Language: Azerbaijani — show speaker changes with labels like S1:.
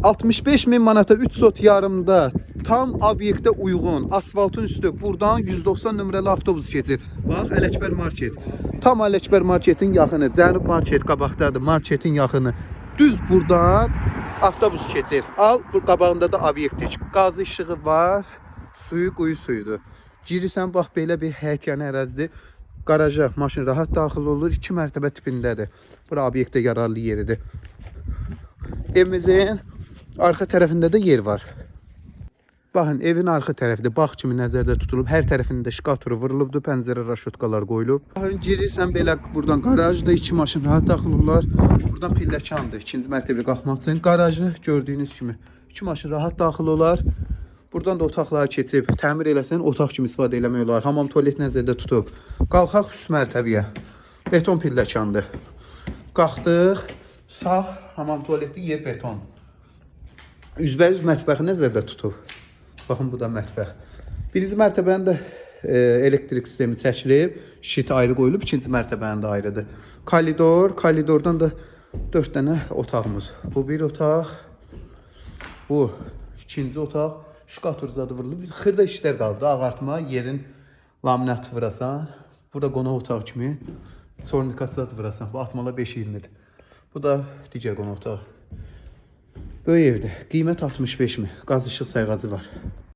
S1: 65 min manata 3 sot yarımda tam obyektə uyğun, asfaltın üstü, buradan 190 nömrəli avtobus keçir. Bax, Ələkbər market. Tam Ələkbər marketin yaxını, Cənub market qabaqdadır, marketin yaxını. Düz buradan avtobus keçir. Al, bu qabağında da obyektdir. Qaz işığı var, suyu quyu suyudur. Girirsən, bax belə bir həyətyanı ərazidir. Qaraja maşın rahat daxil olur. 2 mərtəbə tipindədir. Bura obyektə yararlı yeridir. Evimizin arxa tərəfində də yer var. Baxın, evin arxa tərəfidir. Bağ kimi nəzərdə tutulub. Hər tərəfində şkaturu vurulubdur, pəncərə raşotkalar qoyulub. Baxın, girirsən belə buradan qarajda iki maşın rahat daxil olurlar. Buradan pilləkandır ikinci mərtəbəyə qalxmaq üçün. Qarajı gördüyünüz kimi iki maşın rahat daxil olar. Buradan da otaqlara keçib təmir eləsən otaq kimi istifadə eləmək olar. Hamam tualet nəzərdə tutub. Qalxaq üst mərtəbəyə. Beton pilləkandır. Qalxdıq. Sağ hamam tualetli yer beton. Üzbəüz mətbəxi nəzərdə tutub. Baxın bu da mətbəx. Birinci mərtəbənin də elektrik sistemi çəkilib, şit ayrı qoyulub, ikinci mərtəbənin də ayrıdır. Koridor, koridordan da 4 dənə otağımız. Bu bir otaq, bu ikinci otaq. Şkatur zadı vurulub. Bir xırda işlər qaldı. Ağartma, yerin laminatı vurasan. Burada qonaq otağı kimi tornikası zadı vurasan. Bu atmalar 5.20-dir. Bu da digər qonaq otağı. Böyük evdir. Qiymət 65 min. Qaz işıq sayğacı var.